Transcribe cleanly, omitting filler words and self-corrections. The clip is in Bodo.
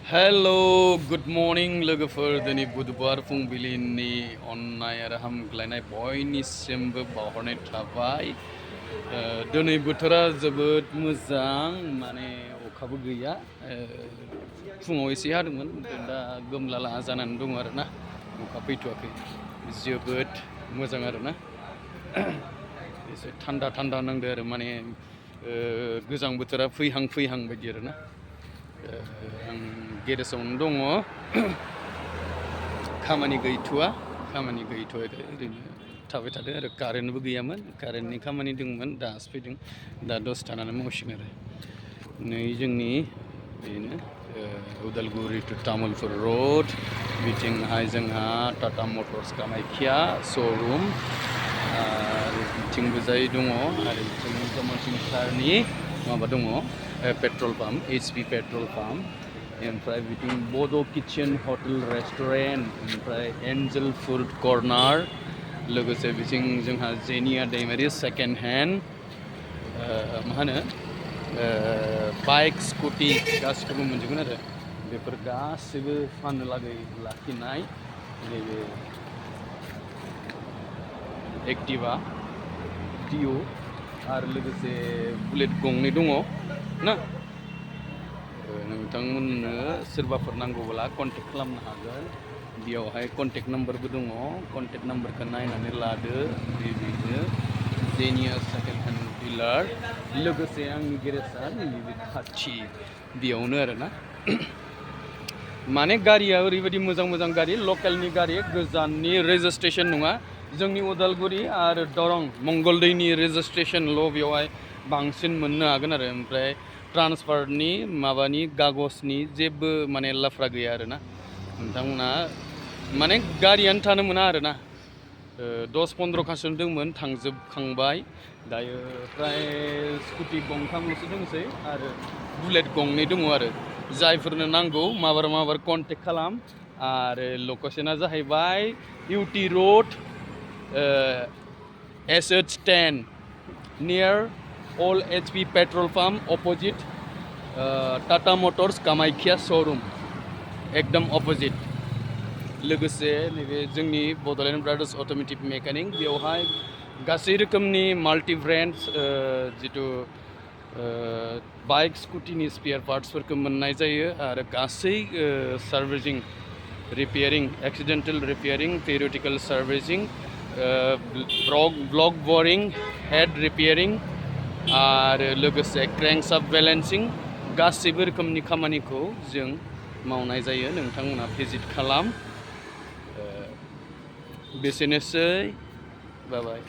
Hello, good morning लोगोफोर दिनै बुधबार फुंबिलिनि अननाय आरो हामग्लायनाय बयनिसिमबो बावहरनाय थाबाय दिनै बोथोरा जोबोद मोजां माने अखाबो गैया फुङाव एसे हादोंमोन दा गोमलाला जानानै दङ आरो ना अखा फैथ'वाखै जोबोद मोजां आरो ना एसे थान्दा थान्दा नांदो आरो माने गोजां बोथोरा फैहां बायदि आरो ना आं गेरेजावनो दङ खामानि गैथ'आ ओरैनो थाबाय थादों आरो कारेन्टबो गैयामोन कारेन्टनि खामानि दंमोन दासो फैदों दा दसे थानानै मावसिगोन आरो नै जोंनि बेनो उदालगुरि टु तामुलपुर रड बिथिंहाय जोंहा टाटा मटर्स कामाख्या श'रुम आरो बिथिंबो जाय दङ आरो बिथिं जमासिं सारनि माबा दङ petrol pump HP petrol pump ओमफ्राय बिथिं बड' किचेन हटेल रेस्टुरेन्ट ओमफ्राय एन्जेल फुड कर्नार लोगोसे बिथिं जोंहा जेनिया दैमारि सेकेन्ड हेन्ड मा होनो बाइक स्कुटि गासिखौबो मोनजोबगोन आरो बेफोर गासिबो फाननो लागै लाखिनाय नैबे एक्टिभा डिअ आरो लोगोसे बुलेट गंनै दङ ना नोंथांमोननो सोरबाफोर नांगौब्ला कन्टेक्ट खालामनो हागोन बेयावहाय कन्टेक्ट नाम्बारबो दङ कन्टेक्ट नाम्बारखौ नायनानै लादो बेनो जेनिया सेकेन्ड हेन्ड डिलार लोगोसे आंनि गेरेजा नैबे खाथि बेयावनो आरो ना माने गारिया ओरैबायदि मोजां गारि लकेलनि गारि गोजाननि रेजिस्ट्रेसन नङा जोंनि उदालगुरि आरो दरं मंगलदैनि रेजिस्ट्रेसनल' बेवहाय बांसिन मोननो हागोन आरो ओमफ्राय ट्रान्सफारनि माबानि कागजनि जेबो माने लाफ्रा गैया आरो ना नोंथांमोना माने गारियानो थानो मोना आरो ना 10-15 खासो दंमोन थांजोबखांबाय दायो फ्राय स्कुटि गंथामल'सो दंसै आरो बुलेट गंनै दङ आरो जायफोरनो नांगौ माबार कन्टेक्ट खालाम आरो लकेसना जाहैबाय UT road SH10 near All HP petrol pump opposite Tata Motors Kamakhya showroom एकदम अपोजिट लोगोसे नैबे जोंनि बड'लेण्ड ब्रादार्स अट'मेटिभ मेकानिक बेवहाय गासै रोखोमनि माल्टि ब्रेन्ड्स जितु बाइक स्कुटिनि स्पेयार पार्ट्सफोरखौ मोननाय जायो आरो गासै servicing repairing accidental repairing periodical servicing block boring head repairing आरो लोगोसे क्रेंकशाफ्ट बेलेन्सिं गासैबो रोखोमनि खामानिखौ जों मावनाय जायो नोंथांमोना भिजिट खालाम बेसेनोसै बाय